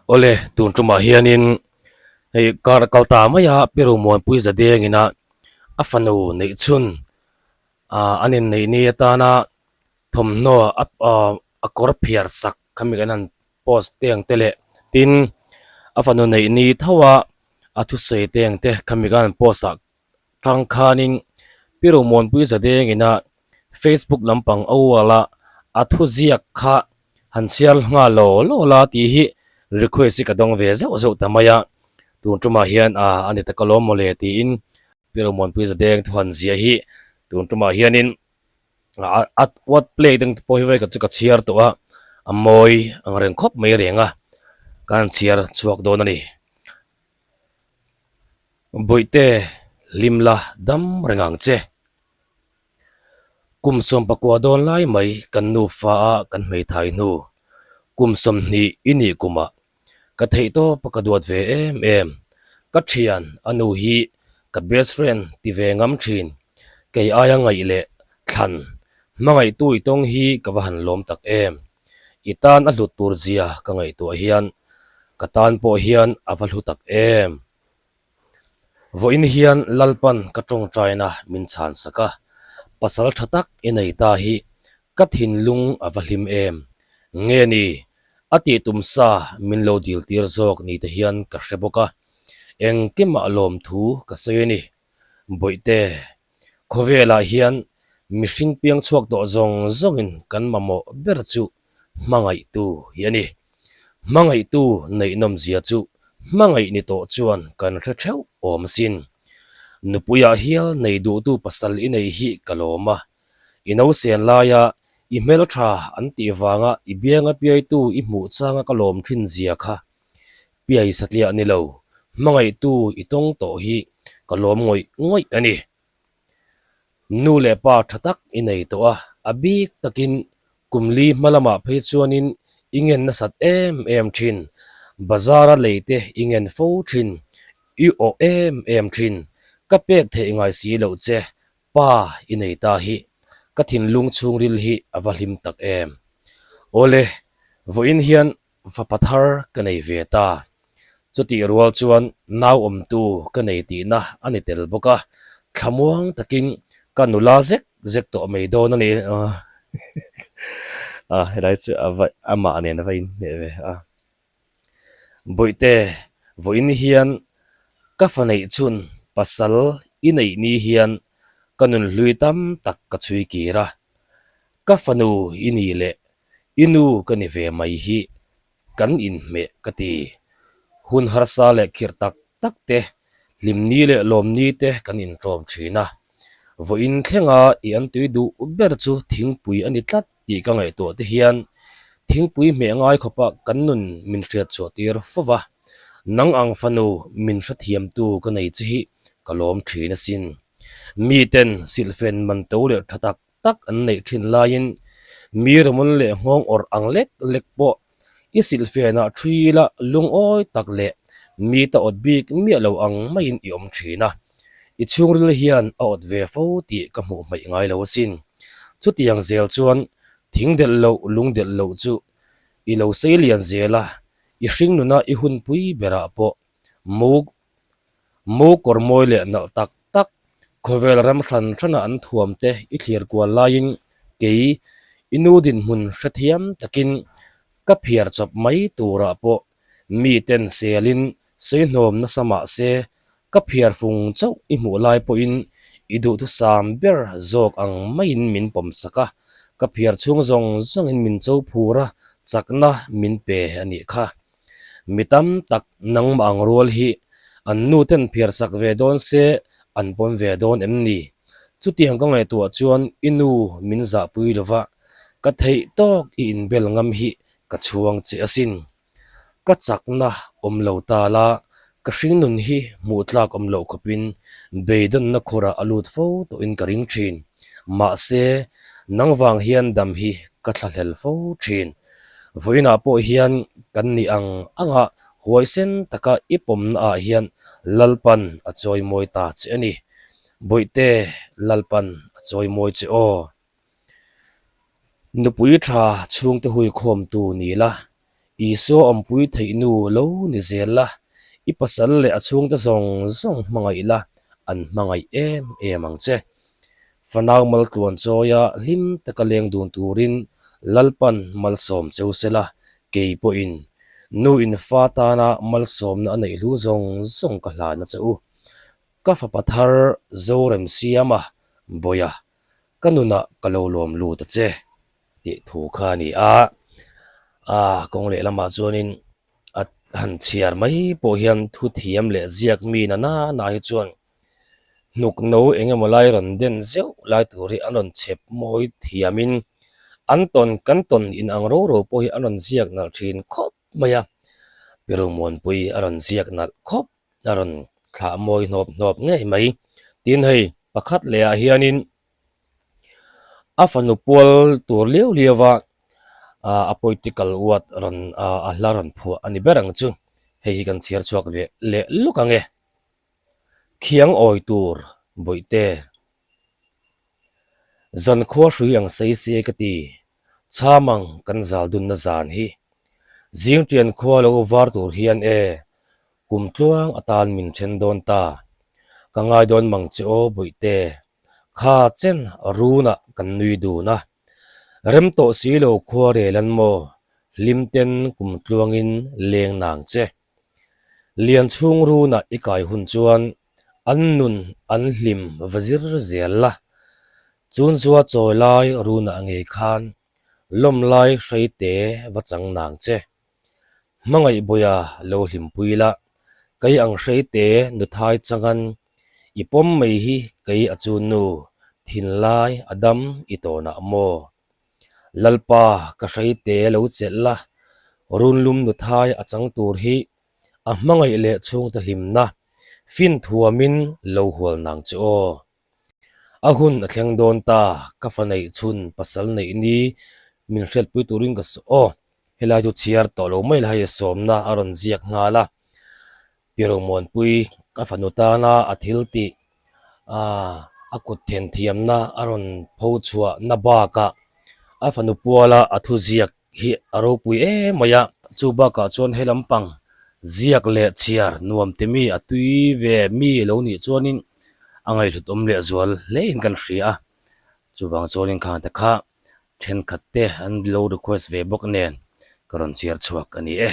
Awle, tun tumah hianin hei kar kal ta mai a Pi Romuanpui Zadeng ina a fanu neih chhun ah an inneih ni atana thawmhnaw a ah a kawr phiar sak khami kan han post te ang te leh tin a fanu neih ni tho a a thusawi te ang te khami kan han post ah tang khanin Pi Romuanpui Zadeng ina Facebook lampang a ual a, a thuziak kha han chhiar nghal law law la tih hi request hi ka dawng ve zeuh zeuh ta mai a, tun tumah hian a a ni tak alawm mawle tiin Pi Romuanpui Zadeng thu han ziah hi tun tumah hianin a a what play te pawh hi vei ka chu ka chhiar tawh a, a mawi ang reng khawp mai reng a, ka han chhiar chhuak dawn a ni. Bawihte hlim la dam reng ang che. Kum 14 dawn lai mai kan nufa a kan hmeithai hnu. Kum 20 i nih kumah ka theih tawp a ka duat ve em em. Ka thian a nu hi ka best friend ti ve ngam thin. Kei aia ngaih leh thlan hmangaihtu i tawng hi ka va han lawm tak em. I tan a hlut tur zia ka ngaihtuah hian ka tan pawh hian a va hlu tak em. Vawiin hian Lalpan ka tawngtaina min chhan sak a, pasal tha tak i nei ta hi ka thinlung a va hlim em. Nge ni, a tih tum sa min lo dil tir zawk ni te hian ka hre bawk a, engkimah lawmthu ka sawi a ni. Bawihte, Khawvelah hian mihring piang chhuak tawh zawng zawngin kan mamawh ber chu hmangaihtu hi a ni. Hmangaihtu neih nawmzia chu hmangaih ni tawh chuan kan hre theuh awm asin. Nupuiah hial nei duhtu pasal i nei hi ka lawm a. I nausen laia i hmeltha an tih vanga i bianga piaitu i hmuh changa ka lawm thin zia kha Piai satliah ni lo, hmangaihtu i tawng tawh hi ka lawm ngawih ngawih a ni. Nu leh pa tha tak i nei tawh a, a bik takin kum li hma lamah phei chuanin i ngen nasat em em thin, bazar-a lei te i ngen fo thin, i awh em em thin, ka pek theih ngai si loh che, pa i nei ta hi ka thinlung chhungril hi a va hlim tak em. Awle, vawiin hian Fapa thar ka nei ve ta. Chutih rual chuan nau awmtu ka nei tihna a ni tel bawk a, thlamuang takin ka nula zek zek tawh mai dawn a ni. A helai chu a va amah nen a va inhmeh ve a. Bawihte, vawiin hian ka fa neih chhun pasal i neih ni hian ka nunhlui tam tak ka chhui kir a. Ka fanu i ni leh I nu ka ni ve mai hi kan inhmeh ka ti. Hun harsa leh khirh tak tak te, hlimni leh lawmni te kan inṭawm ṭhin a. Vawiin thlenga i an tui duh ber chu thingpui a ni tlat tih ka ngaihtuah te hian thingpui hmeh ngai khawpa kan nun min hriatchhuah tir fo va. Nang ang fanu min hrethiamtu ka nei che hi ka lawm ṭhin asin. Miten silhfen man to leh ṭha tak tak an neih thin laiin mi rawn leh nghawng awrh ang lek lek pawh i silhfenah thui ila lungawi tak leh mi ta awt bik miah lo ang maiin i awm thin a, i chhungril hian a awt ve fo tih ka hmuh hmaih ngai lo asin. Chutiang zel chuan thing delh loh lung delh loh chu i lo sei lian zel a, i hringnuna i hunpui berah pawh muk Mo kawr mawi leh nalh tak tak, khawvel ram hran hrana an thuam te i thlir kual laiin kei i nu dinhmun hrethiam takin ka phiar chawp mai turah pawh miten selin sawihnawm nasa mah se ka phiar fung chauh i hmuh lai pawhin i duhthusam ber zawk ang maiin min pawmsak a, ka phiar chhung zawng zawngin min cho phur a, chakna min pe a nih kha. Mi tam tak nangmah ang rual hi an nu ten phiar sak ve dawn se an pawm ve dawn em ni? Chutiang ka ngaihtuah chuan i nu min zahpui lova ka theih tawk i inbel ngam hi ka chhuang che asin. Ka chakna awm lo ta la, ka hringnun hi hmuh tlak awm loh khawpin beidawnna khurah a lut fo tawhin ka ring thin. Mahse, nang vang hian dam hi ka thlahlel fo thin. Vawiinah pawh hian kan nih ang anga huaisen taka i pawmna ah hian Lalpan a chawimawi ta che a ni. Bawihte, Lalpan a chawimawi che aw. Nupui tha chhungte huikhawmtu ni la. Isua awmpui theih nu lo ni zel la, i pasal leh a chhungte zawng zawng hmangaih la, an hmangaih em em ang che. Fanau maltluan chawia hlim taka leng dun turin Lalpan malsawm cheu se la, kei pawhin nu in fa tana malsawmna a neih hlu zawng zawng ka hlan a che u. Ka fapa thar Zoremsiama Bawia ka nunah ka lo lawm lut a che tih thu kha a ni a, ah kawng leh lamah chuanin a han chhiar mai pawh hian thu thiam leh ziak mi na nana hi chuan hnuk no eng emaw lai rawn den zeuh lai tur hi an rawn chhep mawi thiamin an tawn kan tawn inang ro ro pawh hi an rawn ziak nalh thin khawp mai a, Pirumuanpui a rawn ziak nalh khawp. A rawn thlah mawi hnawp hnawp ngei mai. Tin hei pakhat leh ah hianin a fanu pual tur liau liau a ah a political word rawn ah a hla rawn phuah a ni ber ang chu. Hei hi kan chhiar chhuak leh leh lawk ang e. Khiang awi tur bawihte. Zankhua hrui ang sei se ka ti. Chham ang kan zal dunna zan hi. Zingtian khua lo var tur hian e. Kum tluang atan min then dawn ta. Ka ngai dawn mang che aw Bawihte. Kha chen runah kan nui dun a. Rem tawh si lo khua rel an maw? Hlim ten kum tluangin leng nang che. Lian chhung runah i kai hun chuan an nun an hlim va zir zel la. Chunzua chawi lai runah ngei khan lawm lai hreite va chang nang che. Hmangaih Bawia lo hlimpui la, kei ang hreite nuthai changan i pawm mai hi kei a chu nu, thinlai a dam i tawnah maw? Lalpa ka hreite lo chelh la, runlum nuthai a chang tur hi a hmangaih leh chhungte hlimna fin thuamin lo hual nang che aw. A hun a thleng dawn ta, ka fa neih chhun pasal neih ni min hriatpui turin ka saw aw. Helai chu chhiar tawh lo mai la hei sawmna a rawn ziak nghal a, Piromuanpui a fanu tana a thil tih a kut then thiamna a rawn pho chhuah na bakah a fanu puala a thu ziak hi a ropui em mai a. Chu bakah chuan he lampang ziak leh chhiar nuam ti mi a tui ve mi lo nih chuanin a ngaihhlut awm leh zual hlein kan hria a, chuvang chuanin khang te kha thenkhat te an lo request ve bawk nen ka rawn chhiar chhuak a ni e.